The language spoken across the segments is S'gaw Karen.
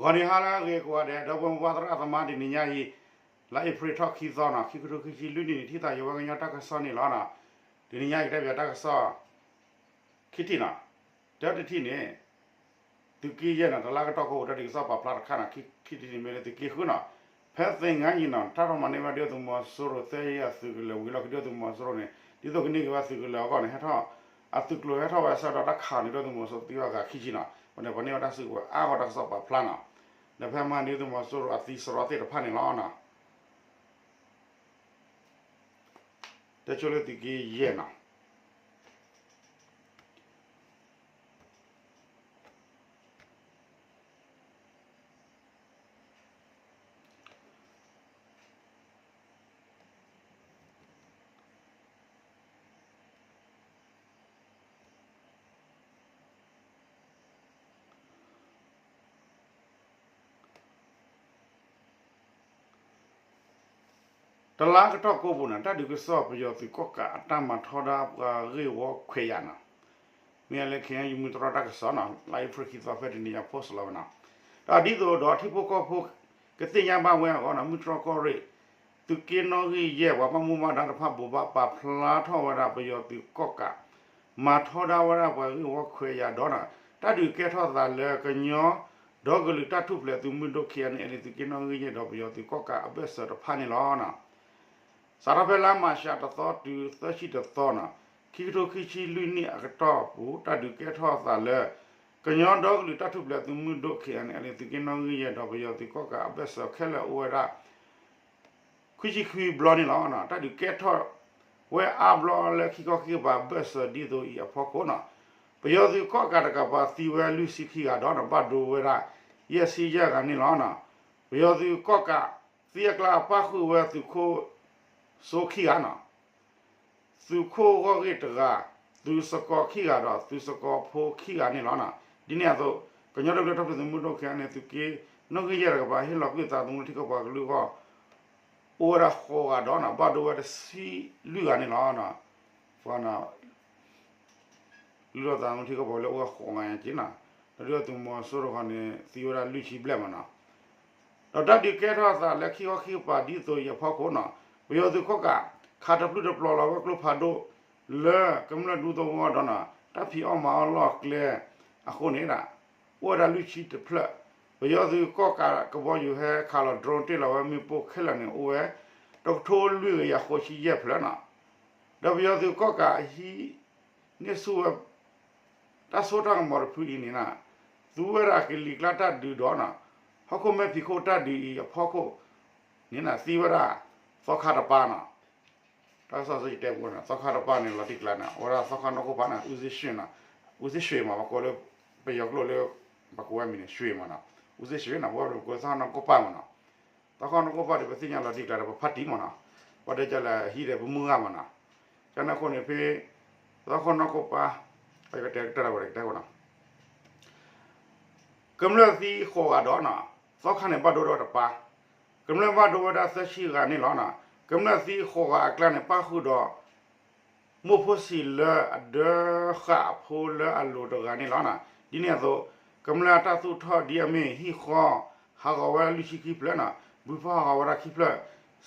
ဂီၤနံၤဟါလၢအဂ့ၤကိးဂၤဒဲး ဒီပုၢ်ဝဲၢ်သရၣ်သမါ တနံၤညါအံၤ လါအ့ဖြ့ၣ်ထီၣ်ခံသီနီၤ ခံကထိခံဆံလွံၢ်နံၣ်န့ၣ် ထံၣ်သးယဝဲကညီတၢ်ကစီၣ်န့ၣ်လီၤ. တနံၤညါအံၤကတဲဘၣ်တၢ်ကစီၣ် ခံထံၣ်နီၤ, တၢတထံၣ်န့ၣ် သုးက့ယဲၢ်နီၤ တလါကတီၢ်ကိးပူၤ တၢ်ဒုးကစီၣ်ပာ်ဖျါတခါနီၤ ခံထံၣ်န့ၣ်မ့ၢ်လၢသုးက့ဃုနီၤ, ဖဲသ့ၣ်ငါယံၤနီၤ တၢ်ထီၣ်မၤန့ၢ်ဘၣ်ဒုၣ်ဒါသုးမီၤစိရိၤ သၢယဲၢ်အသုးကလၢၤ ဝံၤလီၢ်ခံဒုၣ်ဒါသုးမီၤစိရိၤန့ၣ် ဒ်သိးကန့ၢ်က့ၤဘၣ်သုးကလၢၤအဂီၢ်န့ၣ် ဟဲထီၣ် အသုးကျိၤဟဲထီၣ်ဝဲဆၢကတီၢ် တၢ်ခးန့ၣ်ဒုၣ်ဒါသုးမီၤစိရိၤသံဝဲဂၤခံဆံနီၤ, ပှၤန့ၣ် ပှၤန့ၢ်ဝဲတၢ်စုကဝဲၤအါဂီၢ်တၢ်ကစီၣ်ပာ်ဖျါနီၤ, ဒီးဖဲမၤန့ၢ်သုးမီၤစိရိၤအသံစရီသ့ၣ်တဖၣ်န့ၣ်လီၤနီၤ. တဲဆိလၢသုးက့ယဲၢ်နီၤ တလါကတီၢ်ကိးပူၤန့ၣ် တၢ်ဒုးကစီၣ်ပယီၤသုးကီၣ်ကးအတၢ်မၤထီဒါပှၤဂ့ၢ်ဝီခွဲးယာ်နီၤ, မ့ၢ်လၢ ခ့ၣ်အဲၣ်ယူၣ် မုၢ်တြီၢ်တၢ်ကစီၣ်နီၤ လါအ့ဖြ့ၣ်ခံသီဖဲတနံၤညါ post လီၤဝဲနီၤ, ဒီးဒ်သိးဒီးထံဖိကီၢ်ဖိ ကသ့ၣ်ညါဘၣ်ဝဲအဂီၢ်နီၤ မုၢ်တြီၢ်ကီၢ်ရ့ၣ် သုးက့နီၣ်ဂံၢ်ယဲၢ် ပှၤဘၣ်မူဘၣ်ဒါတဖၣ်ဘိးဘၣ်ပာ်ဖျါထီၣ်ဝဲဒၣ်ပယီၤသုးကီၣ်ကး မၤထီဒါဝဲဒၣ်ပှၤဂ့ၢ်ဝီခွဲးယာ်ဒီးနီၤ တၢ်ဒုးကဲထီၣ်သးလၢကညီ ဒီကလုာ်တၢ်ထူၣ်ဖျဲးသုးမုၢ်ဒိၣ် ခ့ၣ်အဲၣ်အဲၣ်လ် သုးက့နီၣ်ဂံၢ်ယဲၢ်ဒီးပယီၤသုးကီၣ်ကးအဘၢၣ်စၢၤတဖၣ်န့ၣ်လီၤ. စးထီၣ်ဖဲလါမၢ်ၡးတသီတုၤသၢဆံတသီနီၤ ခံကထိခံဆံလွံၢ်နံၣ်အကတီၢ်ပူၤ တၢ်ဒုးကဲထီၣ်သးလၢ ကညီဒီကလုာ်တၢ်ထူၣ်ဖျဲးသုးမုၢ်ဒိၣ် ခ့ၣ်အဲၣ်အဲၣ်လ် သုးက့နီၣ်ဂံၢ်ယဲၢ်ဒီးပယီၤသုးကီၣ်ကးအဘၢၣ်စၢၤခဲလၢာ်အိၣ်ဝဲဒၣ် ခွံဆံခွံဘျီန့ၣ်လီၤ. တၢ်ဒုးကဲထီၣ်ဝဲအါဘျီလၢခံခီခံကပၤဘၢၣ်စၢၤဒ်သိးအံၤအဖီခိၣ်နီၤ ပယီၤသုးကီၣ်ကးတကပၤသံဝဲလွံၢ်ဆံခံဂၤဒီး ဘၣ်ဒိဝဲဒၣ် ယဲၢ်ဆံယဲၢ်ဂၤန့ၣ်လီၤ. ပယီၤသုးကီၣ်ကးသံအကျါပၣ်ဃုာ်ဝဲသုးခိၣ်စိခံဂၤနီၤ သုးခိၣ်ဂီၢ်ဂ့ၢ်တဂၤ, သုးစကီၤခံဂၤဒီးသုးစကီၤဖိခံဂၤန့ၣ်လီၤ. ဒ်န့ၣ်အသိး ကညီဒီကလုာ်တၢ်ထူၣ်ဖျဲးသုးမုၢ်ဒိၣ် ခ့ၣ်အဲၣ်အဲၣ်လ် သုးက့နီၣ်ဂံၢ်ယဲၢ်တကပၤ ဟ့ၣ်လီၤကွံာ်သးသမူလၢထံကီၢ်ပှၤကလုာ်အဂီၢ် အိၣ်ဝဲဒၣ်ဃိးဂၤဒီးနီၤ ဘၣ်ဒိဝဲတဆံလွံၢ်ဂၤန့ၣ်လီၤ. ပှၤ လုၢ်ထီၣ်သးသမူထံကီၢ်ပှၤကလုာ်အိၣ်ဝဲဃိးဂၤညါက့နီၤ, ဒီးဒုၣ်ဒါသုးမီၤစိရိၤဃီန့ၣ် သံဝဲဒၣ်လွံၢ်ဆံဘျဲၣ်မးနီၤ. ဒီးတၢ်ဒုးကဲထီၣ်သးလၢခံခီခံကပၤဒ်သိးအံၤအဖီခိၣ်နီၤ ပယီၤသုးကီၣ်ကး ခးတပျုာ်တပျီၤလီၤဝဲကျိဖးဒိၣ် လၢကမျၢၢ်ဒူသဝီဒီးနီၤ တၢ်ဖံးအီၣ်မၤအီၣ်လီၢ်ကျဲအဃိန့ၣ် အိၣ်ဝဲဒၣ်လွံၢ်ဆံတဖျၢၣ်, ပယီၤသုးကီၣ်ကးကဘီယူၤဟဲခးလီၤ drone တ့ၢ်လီၤဝဲမ့ၣ်ပိၢ်ခဲလၢာ်န့ၣ် အိၣ်ဝဲ တကထိလွံၢ်ကယၤဃိးဆံယဲၢ်ဖျၢၣ်နီၤ. ဒီးပယီၤသုးကီၣ်ကးအဟံးန့ၢ်ဆူၣ်ဝဲ တၢ်စိတၢ်ကမီၤတဖုအံၤန့ၣ်နီၤ သူဝဲဒၣ်ကလံၤကျါတၢ်ဒုးဒီးနီၤ ဟီၣ်ခိၣ်မဲာ်ဖံးခိၣ်တၢ်ဒုးအံၤအဖီခိၣ်န့ၣ် သံဝဲဒၣ် သီခါတပၤနီၤ. တၢ်ကစီၣ်စ့ၢ်ကီးတဲပူၤန့ၣ် သီခါတပၤန့ၣ် လီၤတံၢ်ကျါန့ၣ် အဝဲဒၣ်သီခါနီၢ်ကီၢ်ပၤန့ၣ် ဦးဇင်းရွှေနီၤ, ဦးဇင်းရွှေမး ပကိးလၢ ပယီၤကျိာ်လၢ ပကိးဝဲမံၤန့ၣ် ရွှေမးနီၤ, ဦးဇင်းရွှေနီၤ ပဝဲပကိးသီခါနီၢ်ကီၢ်ပၤမးနီၤ. သီခါနီၢ်ကီၢ်ပၤဒီး ပသ့ၣ်ညါလီၤတံၢ်ကျါဒီး ပဖါတံၢ်မးနီၤ, ပှၤတဲကလဲၣ်ဟံးဒီးပမုၢ်ဂၤမးနီၤ. ကန့ၣ်အဃိန့ၣ်ဖဲ သီခါနီၢ်ကီၢ်ပၤ ပကတဲကတၢၢ်ဝဲကတဲကနီၤ ကမျၢၢ်သံဃိးဂၤဒီးနီၤ သီခါန့ၣ်ဘၣ်ဒိဝဲဒၣ်တပၤ, ကမျၢၢ်ဘၣ်ဒိဝဲဒၣ်သၢဆံဂၤန့ၣ်လီၤ. ကမျၢၢ်သံဃိးဂၤအကျါန့ၣ် ပၣ်ဃုာ်ဒီး မိၢ်ဖိဆံးလၢအဒၢဃာ်အဖိလၢအလိၤတဂၤန့ၣ်လီၤ. ဒ်န့ၣ်အသိး ကမျၢၢ်အတၢ်သူၣ်ထီၣ်ဒ်အမ့ၢ်ဟံၣ်ဃီ ဟးဂီၤဝဲလွံၢ်ဆံခံဖျၢၣ်နီၤ, ဘုဖီၣ်ဟးဂီၤဝဲဒၣ်ခံဖျၢၣ်,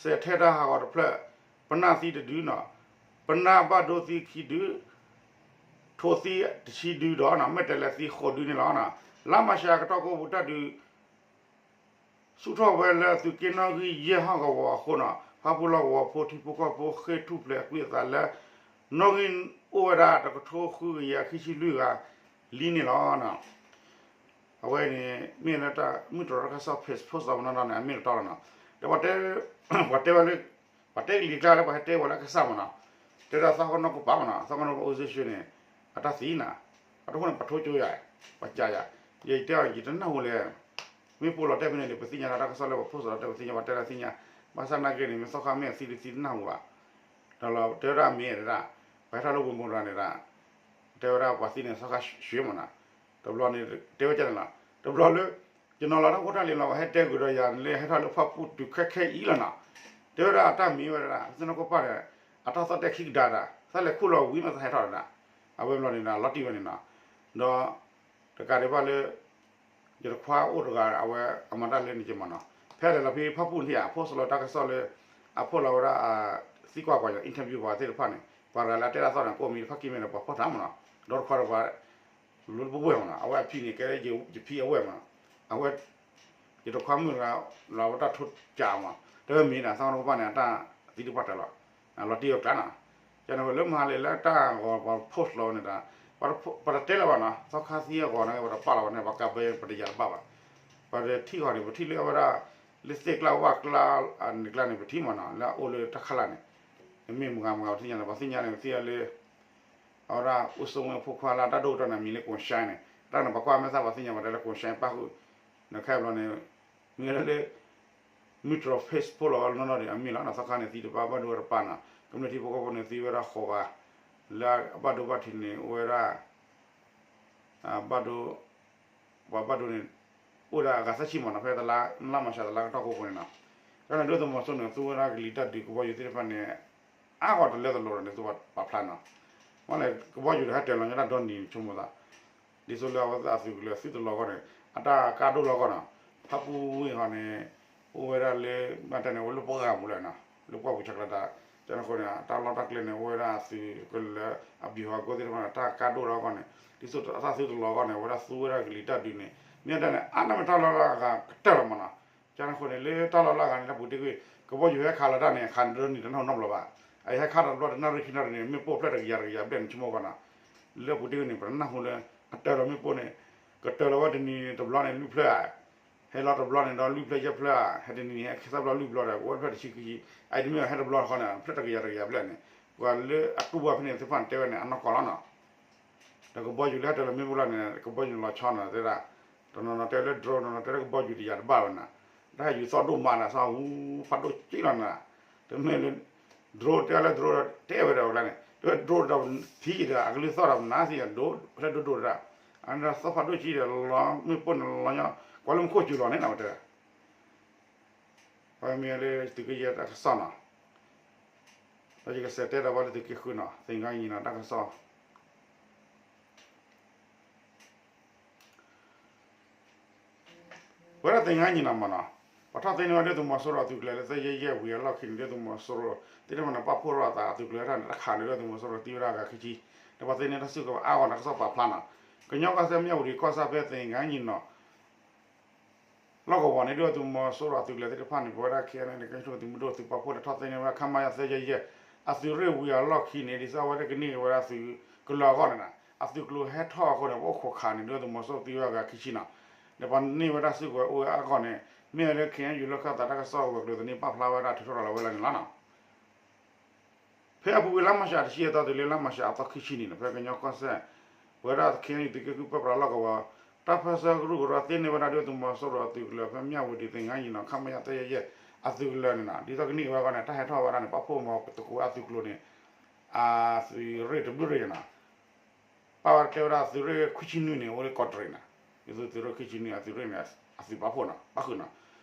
စဲးထဲတၢ်ဟးဂီၤတဖျၢၣ်, ပနၢ်သံတဒုနီၤ, ပနၢ်ဘၣ်ဒိသံခံဒု ထိးသံတဆံဒုဒီး မဲာ်တဲးလဲးသံဃိးဒုန့ၣ်လီၤ. လါမၢ်ၡးကတီၢ်ကိးပူၤ တၢ်ဒုးဆူၣ်ထီၣ်ဝဲလၢသုးက့နီၣ်ဂံၢ်ယဲၢ်ဟီၣ်ကဝီၤအဃိနီၤ ဖၣ်ပူၣ်လီၢ်ကဝီၤဖိထံဖိကီၢ်ဖိဃ့ၢ်ထူၣ်ဖျဲးကွံာ်အသးလၢ နီၣ်ဂံၢ်အိၣ်ဝဲဒၣ်တကထိဃုကယၤခံဆံလွံၢ်ဂၤလံန့ၣ်လီၤ. အဝဲန့ၣ် မ့ၢ်လၢတၢ်မုၢ်တြီၢ်တၢ်ကစီၣ် post အီၤနီၢ်နီၢ်န့ၣ် အမ့ၢ်တတီလီၤနီၤ. ဒီးပှၤတဲဝဲလၢ ပှၤတဲကလံၤကျါလၢပှၤဟဲတဲဝဲလၢကစၢ်မးနီၤ, တဲဒၣ်သီခါနီၢ်ကီၢ်ပၤမးနီၤ, သီခါနီၢ်ကီၢ်ပၤ ဦးဇင်းရွှေန့ၣ် အတၢ်သံနီၤ, အတဃိန့ၣ် ပှၤထိကၠိယၤ, ပှၤကးယၤ, ယတဲအီၤ ယတနၢ်ဟူလဲၣ်, မ့ၢ်ပိာ်လီၤတဲဖဲန့ၣ်န့ၣ် ပသ့ၣ်ညါလီၤ တၢ်ကစီၣ်လၢပှၤ post လီၤတဲ ပသ့ၣ်ညါ ပှၤတဲဒၣ်သ့ၣ်ညါ, ဘၣ်ဆၣ်နာ်က့န့ၣ် မ့ၢ်သီခါမ့ၢ်အသံတသံတနၢ်ဟူဘၣ်. ဒီးလီၤတဲဝဲဒၣ်မ့ၢ်ဒၣ်, ပှၤဟဲထီၣ်လၢဝ့ၢ်မိၢ်တဂၤန့ၣ်ဒၣ်, တဲဝဲဒၣ်ပှၤသံန့ၣ် သီခါရွှေမးနီၤ, တဘျီန့ၣ် တဲဝဲဒ်န့ၣ်လီၤ, တဘျီလၢ ယနီၤလီၤတၢ်ဖိတၢ်လံၤလီၤ ပှၤဟဲတဲကွံာ်ဒီးယၤလၢဟဲထီၣ်လၢဖၣ်ပူၣ်တုၤခဲခဲအံၤလီၤနီၤ, တဲဝဲဒၣ်အတၢ်မ့ၢ်ဝဲဒၣ် သီခါနီၢ်ကီၢ်ပၤဒီး အတၢ်သီၣ်တဲာ်ခံကဒါဒၣ် သးလဲၤခူၣ်လီၤဝံၤမးသးဟဲထီၣ်ဒၣ်, အဝဲဘျီန့ၣ်ဒီး လီၤတံၢ်ဝဲန့ၣ်နီၤ, ဒီး တကးဒံးဘၣ်လၢ ယ ယတခွါအိၣ်တဂၤ အဝဲအမၤတၢ်လၢန့ၣ်က့မးနီၤ, ဖဲလဲၤလီၤဖဲဖၣ်ပူၣ်န့ၣ် အ post လီၤတၢ်ကစီၣ်လၢ အ post လီၤဝဲဒၣ် သံကွၢ်ပှၤ interview ပှၤသ့ၣ်တဖၣ်န့ၣ် ပှၤတဂၤလၢအတဲတၢ်သီၣ်န့ၣ် ကိးမံၤတဖၣ်က့မ့ၢ်ဒီး ပှၤဖီၣ်ထးမးနီၤ, ဒီတခွါဒီးပှၤ လိတပဝဲၢ်မးနီၤ, အဝဲအဖံန့ၣ် ကဲယဖံအဝဲၢ်မးနီၤ, အဝဲ ယတခွါမုၣ်တဂၤ လီၤဝဲတၢ်ထိၣ်ကးမး, တမ့ၢ်ဒၣ်သီခါတကပၤန့ၣ် အတၢ်သံတပှၢ်တၢၢ်လီၤ, လီၤတံၢ်အကျါနီၤ, ယန့ၣ်လၢမဟါလၢတၢ်ဂီၤပှၤ post လီၤန့ၣ်ဒီး ပတတဲလၢၤဘၣ်နီၤ, သီခါသံအဂီၤန့ၣ် ပတပာ်လီၤဘၣ်န့ၣ် ပှၤကးဘၢ ပတယၤတဘၣ်ဘၣ်, ပတထံၣ်ဃီန့ၣ် ပထံၣ်လၢအဝဲဒၣ် လၢသ့ၣ်ကျါဝၣ်ကျါ န့ၣ်ကျါန့ၣ် ပထံၣ်မးနီၤ, လၢအအိၣ်လၢတၢ်ခါလာ်န့ၣ်, မ့ၢ်မဂၤမဂၤပသ့ၣ်ညါန့ၣ် ပှၤသ့ၣ်ညါန့ၣ် ပသ့ၣ်ညါလၢ အဝဲဒၣ် အိၣ်ဆိးဝဲအဖိခွါလၢအတၢ်ဒိၣ်ကတၢၢ်န့ၣ် အမံၤလၢ ကိၣ်ရှါန့ၣ်, တၢ်န့ၣ် ပှၤကွၢ်မဲာ်သၣ်ပှၤသ့ၣ်ညါဘၣ်တဲလၢ ကိၣ်ရှါပၣ်ဃုာ်, နခဲဘျီန့ၣ် မ့ၢ်ဝဲဒၣ်လၢ မုၢ်တြီၤ Facebook လီၤနီၢ်နီၢ်ဒီး အမ့ၢ်လီၤနီၤ, သီခါန့ၣ် သံတပှၢ်ဘၣ်ဒိဝဲတပၤနီၤ, ကမျၢၢ်ထံဖိကီၢ်ဖိန့ၣ် သံဝဲဒၣ်ဃိးဂၤ, လၢအဘၣ်ဒိဘၣ်ထံးန့ၣ် အိၣ်ဝဲဒၣ် ဘၣ်ဒိ ပှၤဘၣ်ဒိန့ၣ် အိၣ်ဝဲဒၣ်အဂၤသၢဆံမးနီၤ, ဖဲတလါ လါမၤရှးတလါကတီၢ်ကိးပူၤန့ၣ်နီၤ, တၢ်န့ၣ်ဒုၣ်ဒါသုးမီၤစိရိၤန့ၣ် သူဝဲဒၣ်ကလံၤတၢ်ဒုးကဘီယူၤသ့ၣ်တဖၣ်န့ၣ် အါဂီၢ်တလၢတလီၤဒီးန့ၣ် သူပာ်ဖျါနီၤ, မ့ၢ်လဲၣ် ကဘီယူၤဒီးဟဲတၢၤလီၤညါတၢ်ဒီနံၤဆိကမိၣ်သး ဒ်သိးလၢအဝဲအသုးကလၢၤသုတလီၤအဂီၢ်န့ၣ် အတၢ်ကါဒိၣ်လီၤအဂီၢ်နီၤ, ဖၣ်ပူၣ်ဝ့ၢ်ဟီန့ၣ် အိၣ်ဝဲဒၣ်လၢ ဘၣ်တဲန့ၣ် အိၣ်လၢပှၢ်ပူၤလီၤနီၤ, လၢပှၢ်ပူၤဆးကျၢတၢ်, ကန့ၣ်အဃိန့ၣ် တၢ်လီၢ်တၢ်ကျဲန့ၣ် အိၣ်ဝဲဒၣ်အသုးကလၢၤအဘံၣ်ဟီၣ်ခိၣ်သ့ၣ်တဖၣ်န့ၣ် တၢ်ကါဒိၣ်လီၤအဂီၢ်န့ၣ် ဒ်သိးအတၢ်သုတလီၤအဂီၢ်န့ၣ် အဝဲဒၣ်သူဝဲဒၣ်ကလံၤတၢ်ဒုးန့ၣ် မ့ၢ်တဲန့ၣ် အါန့ၢ်မ့ၢ်တၢ်လီၢ်လၢအဂၤကတၢၢ်လီၤမးနီၤ, ကန့ၣ်အဃိန့ၣ် လၢတၢ်လီၢ်လၢအဂၤန့ၣ် တၢ်ပူၤတ့ၢ်ကွံာ် ကဘီယူၤဟဲခးလီၤတၢ်န့ၣ် ခးန့ၣ်တနံၤတနီၢ်နီတဘျီဘၣ်, အဟဲခးဒီးတဘျီတနၣ်ရံၣ်ခံနၣ်ရံၣ်န့ၣ် မ့ၣ်ပိၢ်ဖျၢၣ်တကယၤတကယၤဘျဲၣ်န့ၣ် ဆိကမိၣ်ကီးနီၤ, လၢပူၤတ့ၢ်ကွံာ်န့ၣ် ပတနၢ်ဟူလၢ အတၢၤလီၤမ့ၣ်ပိၢ်န့ၣ် ကတၢၤလီၤဝဲတနံၤတဘျီန့ၣ် လွံၢ်ဖျၢၣ်ဧါ ဟဲလီၤတဘျီန့ၣ်ဒီးလွံၢ်ဖျၢၣ်ယဲၢ်ဖျၢၣ်ဧါ, ဟဲတနံၤန့ၣ် ဟဲခဲသၢဘျီလွံၢ်ဘျီဒီး ကအိၣ်ဖျၢၣ်တဆံခံဆံ, အအံၤတမ့ၢ်ဟဲတဘျီဃီန့ၣ် ဖျၢၣ်တကယၤတကယၤဘျဲၣ်န့ၣ်, ပှၤလၢအတူၢ်ဘၣ်ဖဲန့ၣ်သ့ၣ်တဖၣ်န့ၣ် တဲဝဲန့ၣ် အနီၢ်ကီၢ်လီၤနီၤ, ဒီးကဘီယူၤလၢဟဲတၢၤလီၤမ့ၣ်ပိၢ်လီၤန့ၣ် ကဘီယူၤန့ၣ်လီၤဆီနီၤ တဲဒၣ်, တနီၤနီၤတဲလၢ drone နီၤနီၤတဲလၢကဘီယူၤတယၤတဘၣ်ဝဲနီၤ, တၢ်ဟဲယူၤသီၣ်ဒိၣ်မးနီၤ သီၣ်ဟူဖးဒိၣ်က့လီၤနီၤ, တမ့ၢ်လၢ drone တဲလၢ drone ဒီးတဲဝဲဒၣ်ဝဲဒၣ်န့ၣ် တဝဲ drone ဒီးထံၣ်ဒီး အကလုၢ်သီၣ်ဒီးနါသ့ၣ်ဒိၣ် ဖဲဒိၣ်ဒိၣ်ဒၣ်, အန့ၣ်သီၣ်ဖးဒိၣ်က့ဒီး လီၤမ့ၣ်ပိၢ်န့ၣ်လီၤညီ ကွၢ်လၢမူခိၣ်စူၤလီၤန့ၣ်နီၤ ဝဲတဲ, ပမ့ၢ်လၢသုးက့ယဲၢ်တၢ်ကစီၣ်နီၤ, ဒီးယကစးတဲဒီးဝဲလၢသုးက့ဃုနီၤ သင်္ဃန်းညီနောင် တၢ်ကစီၣ် ပဝဲဒၣ်သင်္ဃန်းညီနောင်မးနီၤ, ပှၤထီၣ်သ့န့ၢ်ဝဲဒၣ်သုးမီၤစိရိၤအသုးကလၢၤလၢသၢယဲၢ်ယဲၢ်ဝံၤအလီၢ်ခံန့ၣ် ဒုၣ်ဒါသုးမီၤစိရိၤသ့ၣ်တဖၣ်န့ၣ် ပာ်ဖှိၣ်ထီၣ်အသးအသုးကလၢၤတၢ်န့ၣ် တခါန့ၣ် ဒုၣ်ဒါသုးမီၤစိရိၤသံဝဲဒၣ်အဂၤခံဆံ, ဒီးပှၤသ့န့ၢ်တၢ်စုကဝဲၤအါဂၤန့ၣ် တၢ်ကစီၣ်ပာ်ဖျါနီၤ, ကညီကီၢ်စဲၣ် မၠၣ်ဝတံၤကီၢ်ဆၣ်ဖဲသင်္ဃန်းညီနောင် လီၢ်ကဝီၤန့ၣ် ဒုၣ်ဒါသုးမီၤစိရိၤအသုးကလၢၤသ့ၣ်တဖၣ်န့ၣ် ပဝဲဒၣ် ခဲအံၤန့ၣ် ကညီသုးမုၢ်ဒိၣ်သုးပာ်ဖှိၣ်ဒီးထီၣ်သ့န့ၢ်ဝဲဒၣ် ခမရ သၢယဲၢ်ယဲၢ် အသုးရ့ၣ်ဝံၤအလီၢ်ခံန့ၣ် ဒ်သိးအဝဲသ့ၣ်ကန့ၢ်က့ၤဝဲဒၣ်သုးကလၢၤအဂီၢ်န့ၣ်နီၤ အသုးကျိၤဟဲထီၣ်အဃိန့ၣ် ပအိၣ်ခိးခးန့ၣ် ဒုၣ်ဒါသုးမီၤစိရိၤသံဝဲဒၣ်အဂၤခံဆံနီၤ, ဒီးပှၤန့ၢ်ဝဲဒၣ်စုကဝဲၤအိၣ်ဝဲအါဂၤန့ၣ် မ့ၢ်ဝဲလၢ ခ့ၣ်အဲၣ်ယူၣ် လီၢ်ခၢၣ်သးတၢ်ကစီၣ်ဝဲၤကျိၤသန့ပာ်ဖျါဝဲဒၣ်ထုးထီၣ်လီၤဝဲလၢန့ၣ်လီၤနီၤ. ဖဲအပူၤကွံာ်လါမၢ်ၡးတဆံအသီတုၤလၢ လါမၢ်ၡးအသီခံဆံန့ၣ်နီၤ ဖဲကညီကီၢ်စဲၣ် ပဝဲဒၣ် ခ့ၣ်အဲၣ်ယူၣ် သုးက့ဃုပၢပြးလီၢ်ကဝီၤ တၢ်ပၢၢ်ဆၢကရူၢ်ကရၢသ့န့ၢ်ဝဲဒၣ်ဒုၣ်ဒါသုးမီၤစိရိၤအသုးကလၢၤ ဖဲမၠၣ်ဝတံၤ သင်္ဃန်းညီနောင် ခမရ သၢယဲၢ်ယဲၢ် အသုးကလၢၤန့ၣ်နီၤ ဒ်သိးကန့ၢ်က့ၤဝဲအဂီၢ်န့ၣ် တၢ်ဟဲထီၣ်ဝဲဒၣ်န့ၣ် ပာ်ဖှိၣ်မၤသကိးဝဲအသုးကျိၤန့ၣ် အသုးရ့ၣ်တဘျုးရ့ၣ်နီၤ ပာ်ဝဲတဲဝဲဒၣ်သုးရ့ၣ်ခွံဆံနွံန့ၣ် အိၣ်လၢကီးတရံးနီၤ, ဒ်သိးသုးရ့ၣ်ခွံဆံနွံအသုးရ့ၣ်န့ၣ် အသုးပာ်ဖှိၣ်နီၤ ပၣ်ဃုာ်နီၤ,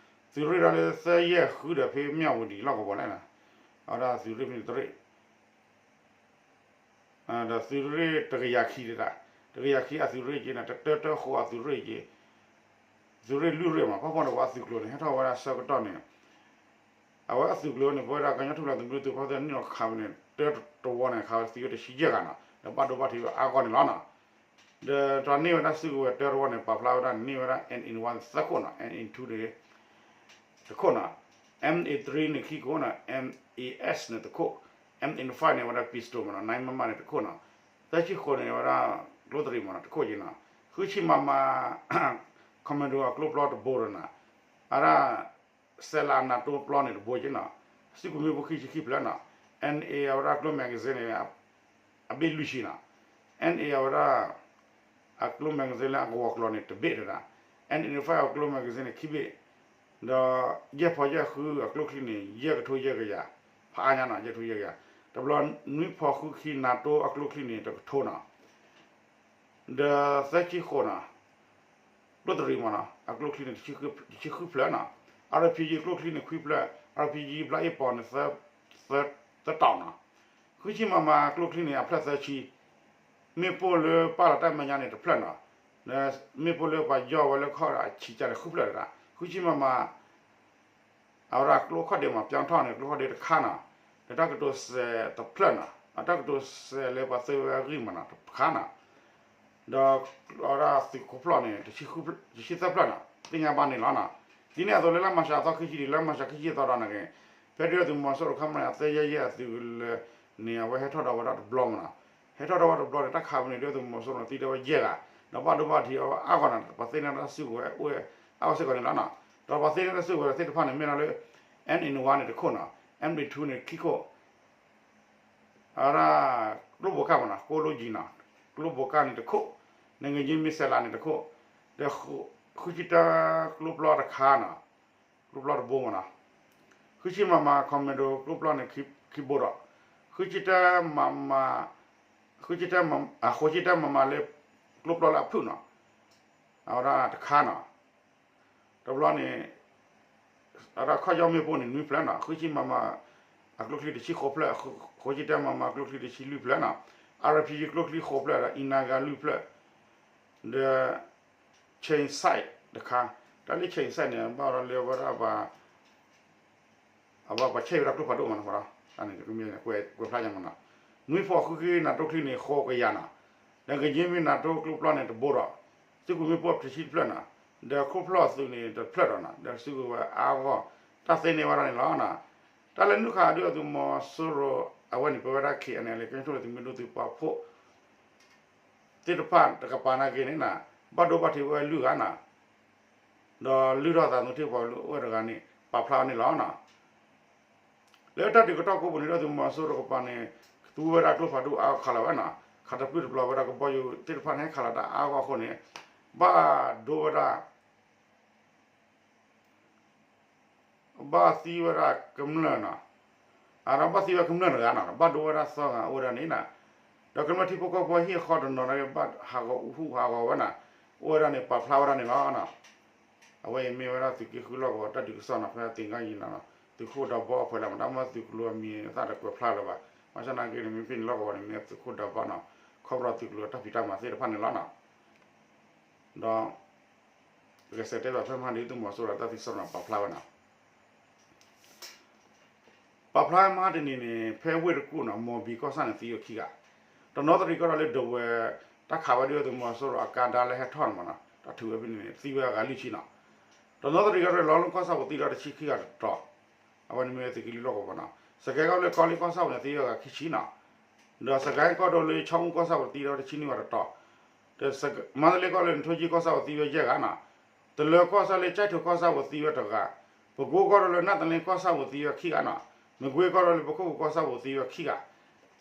သုးရ့ၣ်ဒီးလၢသၢယဲၢ်ဃုဒီးဖဲမၠၣ်ဝတံၤလီၢ်ကဝီၤလဲၣ်နီၤ, အဝဲဒၣ်သုးရ့ၣ်ဖဲန့ၣ်တရ့ၣ် ဒီးသုးရ့ၣ်တကယၤခံတဒၣ်, တကယၤခံအသုးရ့ၣ်က့နီၤ, တတၢတၢဃိးအသုးရ့ၣ်က့, သုးရ့ၣ်လွံၢ်ရ့ၣ်မး ပာ်ဖှိၣ်န့ၣ်ဝဲအသုးကျိၤန့ၣ် ဟဲထီၣ်ဝဲဒၣ်ဆၢကတီၢ်န့ၣ် အဝဲအသုးကျိၤန့ၣ် ပဝဲဒၣ်ကညီထူၣ်ဖျဲးသုးမုၢ်ဒိၣ်သုးပာ်ဖှိၣ်န့ၣ် ခးဝဲန့ၣ် တၢတဝီန့ၣ် ခးဝဲသံဝဲတဆံယဲၢ်ဂၤနီၤ, ဒီးဘၣ်ဒိဘၣ်ထံးဝဲအါဂီၢ်န့ၣ်လီၤနီၤ. ဒီးတၢ်န့ၢ်ဝဲဒၣ်စုကဝဲၤတၢတဝီန့ၣ် ပာ်ဖျါဝဲဒၣ်န့ၣ် န့ၢ်ဝဲဒၣ် N in one သၢခိၣ်နီၤ, N in two န့ၣ် တခိၣ်နီၤ, M A three န့ၣ်ခံခိၣ်နီၤ, M A S န့ၣ်တခိၣ်, M in five န့ၣ်ဝဲဒၣ် pistol မးနီၤ, nine မမ န့ၣ်တခိၣ်နီၤ, သၢဆံဃိးန့ၣ်ဝဲဒၣ် ကျိတရံးမးနီၤ တခိၣ်က့နီၤ, ဃုဆံ မမ commando အကျိပျီတဘိဒီးနီၤ, အဒၣ် စဲးလး NATO ပျီန့ၣ်တဘိက့နီၤ, စုကဝဲၤမ့ၣ်ပိၢ်ခံဆံခံဖျၢၣ်နီၤ, N A အဝဲဒၣ်ကျိ magazine န့ၣ် အဘ့ၣ်လွံၢ်ဆံနီၤ, N A အဝဲဒၣ် အကျိ magazine လၢအကဝီၤကျီၤန့ၣ် တဘ့ၣ်တဒၣ်, N in five အကျိ magazine န့ၣ် ခံဘ့ၣ်, ဒီးယဲၢ်ဖီယဲၢ်ဃုအကျိချံန့ၣ် ယဲၢ်ကထိယဲၢ်ကယၤ, ဖးအါညါနီၤ ယဲၢ်ကထိယဲၢ်ကယၤ, တဘျီနွံဖီဃုခံ NATO အကျိချံန့ၣ် တကထိနီၤ, ဒီးသၢဆံဃိးနီၤ, ကျိတရံးမးနီၤ အကျိချံန့ၣ် တဆံဃုဖျၢၣ်နီၤ, RPG ကျိချံန့ၣ် ခွံဖျၢၣ်, RPG ဘျီအ့ၣ်ပီၤန့ၣ် သၢတီၤနီၤ, ဃုဆံ မမ ကျိချံန့ၣ် အဖျၢၣ်သၢဆံ, မ့ၣ်ပိၢ်လၢပာ်လီၤတၢ်မဲာ်ညါန့ၣ် တဖျၢၣ်နီၤ, မ့ၣ်ပိၢ်လၢပှၤယီၢ်ဝဲလၢခီၣ်ဒီးအဆံးကၢ်န့ၣ် ဃုဖျၢၣ်တဂၤ, ဃုဆံ MM အဝဲဒၣ်ကျိခီၣ်ဒ့မး ပျီထီၣ်န့ၣ် ကျိခီၣ်ဒ့တခါနီၤ, ဒီးတၢ်ကတိၤစဲးတဖျၢၣ်နီၤ, အတၢ်ကတိၤစဲးလၢပှၤသ့ဝဲအဂံၢ်မးနီၤ တခါနီၤ, ဒီးအဝဲဒၣ်သုးခိၣ်ဖျီၣ်န့ၣ် တဆံသၢဖျၢၣ်နီၤ သ့ၣ်ညါဘၣ်န့ၣ်လီၤနီၤ. ဒ်န့ၣ်အသိးလၢလါမၢ်ၡးအသီခံဆံ လါမၢ်ၡးခံဆံအသီဒီးန့ၣ်ဂ့ၤ, ဖဲဒုၣ်ဒါသုးမီၤစိရိၤခီမီန့ၣ် အသဲယဲၢ်ယဲၢ်အသုးကလၢာ်န့ၣ် အဝဲဟဲထီၣ်ဒီးဝဲဒၣ်တဘျီမးနီၤ, ဟဲထီၣ်ဒီးဝဲတဘျီန့ၣ် တၢ်ခးဝဲန့ၣ် ဒုၣ်ဒါသုးမီၤစိရိၤန့ၣ် သံဒီးဝဲယဲၢ်ဂၤ, ဒီးဘၣ်ဒိဘၣ်ထံးအီၤအါဂီၢ်နီၤ, ပှၤသ့န့ၢ်တၢ်စုကဝဲၤအိၣ်အါဂီၢ်စ့ၢ်ကီးန့ၣ်လီၤနီၤ. ဒီးပှၤသ့န့ၢ်တၢ်စုကဝဲၤသ့ၣ်တဖၣ်န့ၣ် မ့ၢ်ဒၣ်လၢ M eighty-one န့ၣ်တခိၣ်နီၤ, M eighty-two န့ၣ်ခံခိၣ် အဝဲဒၣ် ကျိဘိးကၣ်မးနီၤ, ကိလိယံၤနီၤ, ကျိဘိးကၣ်န့ၣ်တခိၣ်, နဂ့ၤကၠ့မံစဲးလးန့ၣ်တခိၣ်, ဒီးဃုဆံတၢကျိပျီတခါနီၤ, ကျိပျီတဘိမးနီၤ, ဃုဆံ MM commando ကျိပျီန့ၣ်ခံဘိဒီး, ဃုဆံတၢ MM, ဃုဆံတၢ ဃိးဆံတၢ MM လၢ ကျိပျီလၢအဖုၣ်နီၤ, အဝဲဒၣ်တခါနီၤ, တဘျီန့ၣ် အဝဲဒၣ်ခီၣ်ယီၢ်မ့ၣ်ပိၢ်န့ၣ် နွံဖျၢၣ်နီၤ, ဃုဆံ MM အကျိချံတဆံဃိးဖျၢၣ်, ဃိးဆံတၢ MM ကျိချံတဆံလွံၢ်ဖျၢၣ်နီၤ, RPG ကျိချံဃိးဖျၢၣ်ဒီး အံၤနါဂၤလွံၢ်ဖျၢၣ်, ဒီး chain sight တခါ, တၢ်လၢ chain sight န့ၣ် ဘၣ်ဝဲဒၣ်လၢအဝဲဒၣ် အဝဲပှၤဆဲးဝဲဒၣ်ကျိဖးဒိၣ်မးနီၤ, ကွဲးဖျါညါမးနီၤ, နွံဖီၣ်ဃုဃ့ NATO ချံန့ၣ် ဃိးကယၤနီၤ, ဒီးကယ့မ့ၢ် NATO ကျိပျီန့ၣ်တဘိဒီး, စုကဝဲၤမ့ၣ်ပိၢ်တဆံတဖျၢၣ်နီၤ, ဒီးခိၣ်ဖျီၣ်သုးန့ၣ်တဖျၢၣ်ဒီးနီၤ, ဒီးစုကဝဲၤအါဂီၢ် တၢ်သ့န့ၢ်ဝဲဒၣ်န့ၣ်လီၤနီၤ. တၢ်လၢနုာ်ခးဒုၣ်ဒါသုးမီၤစိရိၤ အဝဲန့ၣ် ပဝဲဒၣ် KNLA ကညီဒီကလုာ်သုးမုၢ်ဒိၣ်သုးပာ်ဖှိၣ် သ့ၣ်တဖၣ်တကပၤနာ်က့န့ၣ်နီၤ, ဘၣ်ဒိဘၣ်ထံးဝဲလွံၢ်ဂၤနီၤ, ဒီးလုၢ်ထီၣ်သးသမူထံၣ်ပှၤအိၣ်ဝဲတဂၤန့ၣ် ပာ်ဖျါဝဲန့ၣ်လီၤနီၤ. လၢတၢ်ဒုးကတီၢ်ကိးပူၤန့ၣ် ဒုၣ်ဒါသုးမီၤစိရိၤတကပၤန့ၣ် သူဝဲဒၣ်ကျိဖးဒိၣ်အါဂီၢ်ခးလီၤဝဲနီၤ, ခးတပျုၢ်တပျီၤဝဲဒၣ်ကဘီယူၤသ့ၣ်တဖၣ်န့ၣ် ဟဲခးလီၤတၢ်အါဂီၢ်အဃိန့ၣ် ဘၣ်ဒိဝဲဒၣ် ဘၣ်သံဝဲဒၣ်ကမျၢၢ်နီၤ, အဒီးဘၣ်သံဝဲကမျၢၢ်တဂၤနီၤ, ဘၣ်ဒိဝဲဒၣ်သၢဂၤအိၣ်ဝဲဒၣ်န့ၣ်နီၤ, ဒီးကမျၢၢ်ထံဖိကီၢ်ဖိဟံၣ်ဃီတနီၤန့ၣ် ဘၣ်ဟးဂီၤဟူးဟးဂီၤဝဲနီၤ, အိၣ်ဝဲဒၣ်န့ၣ် ပာ်ဖျါဝဲဒၣ်န့ၣ်လီၤနီၤ. အဝဲအံၤမ့ၢ်ဝဲဒၣ်သုးက့ဃုလီၢ်ကဝီၤတၢ်ဒုးကစီၣ်နီၤ, ဖဲသ့ၣ်ညါယံၤနီၤ, သုးခိၣ်ဒီဘီအဖဲလဲၣ်မး တၢ်မ့ၢ်သုးကလၢၤအမံၤအသၣ်တကွဲးဖျါလၢၤဘၣ်, ဘၣ်ဆၣ်နာ်က့န့ၣ် မ့ၢ်ဖဲန့ၣ်လီၢ်ကဝီၤန့ၣ် မ့ၢ်သုးခိၣ်ဒီဘီနီၤ, ခီဖျိသုးကလၢၤတၢ်ဖံးတၢ်မၤသ့ၣ်တဖၣ်န့ၣ်လီၤနီၤ. ဒီး ပကစးတဲဘၣ်ဖဲမဟါန့ၣ် ဒုၣ်ဒါသုးမီၤစိရိၤတၢ်သံစ့ၢ်ကီးနီၤ ပာ်ဖျါဝဲနီၤ ပာ်ဖျါမဟါတနံၤန့ၣ် ဖဲဝ့ၢ်တကူၣ်နီၤ မီၢ်ဘံကီၢ်ဆၣ်န့ၣ် သံဝဲခံဂၤ, တနီသရံၣ်ကီၢ်ဒီးလၢဒဝဲၢ် တၢ်ခးဝဲဒၣ်သုးမီၤစိရိၤအကါဒါလၢဟဲထီၣ်န့ၣ်မးနီၤ တၢ်ထုးဝဲဖဲန့ၣ်န့ၣ် သံဝဲအဂၤလွံၢ်ဆံနီၤ, တနီသရံၣ်ကီၢ်ဒီး လီလိကီၢ်ဆၣ်ပူၤသံဒီးတဆံခံဂၤတတီၤ, အဝဲန့ၣ်မ့ၢ်ဝဲသုးက့လွံၢ်လီၢ်ကဝီၤနီၤ, စကဲကီၢ်လၢကီလ့ကီၢ်ဆၣ်ပူၤန့ၣ် သံဝဲအဂၤခံဆံနီၤ, ဒီးစကဲကီၢ်ဒိၣ်လၢခၠီမူကီၢ်ဆၣ်ပူၤသံဒီးတဆံနွံဂၤတတီၤ မန္တလေးကီၢ်လၢနထိကၠံကီၢ်ဆၣ်ပူၤသံဝဲယဲၢ်ဂၤနီၤ, တလၢၤကီၢ်ဆၣ်လၢကၠဲၣ်ထိၣ်ကီၢ်ဆၣ်ပူၤသံဝဲတဂၤ, ပကိကီၢ်ဒိၣ်လၢနၢ်တလ့ကီၢ်ဆၣ်ပူၤသံဝဲခံဂၤနီၤ, မကွ့ကီၢ်ဒိၣ်လၢပခိၣ်ပူၤကီၢ်ဆၣ်ပူၤသံဝဲခံဂၤ,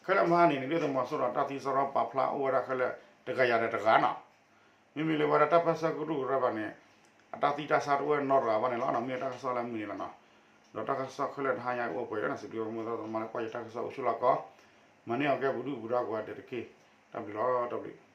ခဲလၢာ်မဟါန့ၣ်န့ၣ် ဒုၣ်ဒါသုးမီၤစိရိၤတၢ်သံစ့ၢ်ကီးပာ်ဖျါအိၣ်ဝဲဒၣ်ခဲလၢာ်တဂၤယၤဒီးတဂၤနီၤ, မ့မ့ၢ်လၢဝဲဒၣ်တၢ်ပၢဆှၢကရူၢ်ကရၢဘၣ်န့ၣ် အတၢ်သံတၢ်ဆါတအိၣ်နီတဂၤဘၣ်န့ၣ်လီၤနီၤ, မ့ၢ်တၢ်ကစီၣ်လၢအမုာ်န့ၣ်လီၤနီၤ, ဒီးတၢ်ကစီၣ်ခဲလၢာ်တဟါညါအိၣ်ပှဲၤလီၤနီၤ, စံးဘျုးမုၢ်သီသမါလၢကွၢ်ယတၢ်ကစီၣ်အိၣ်ဆူၣ်လီၤကီး, မၤန့ၢ်အီၤကဲပဒုၣ်ပဒါကိးဂၤဒဲးတက့ၢ်, တၢ်ဘျုးလီၤ တၢ်ဘျုး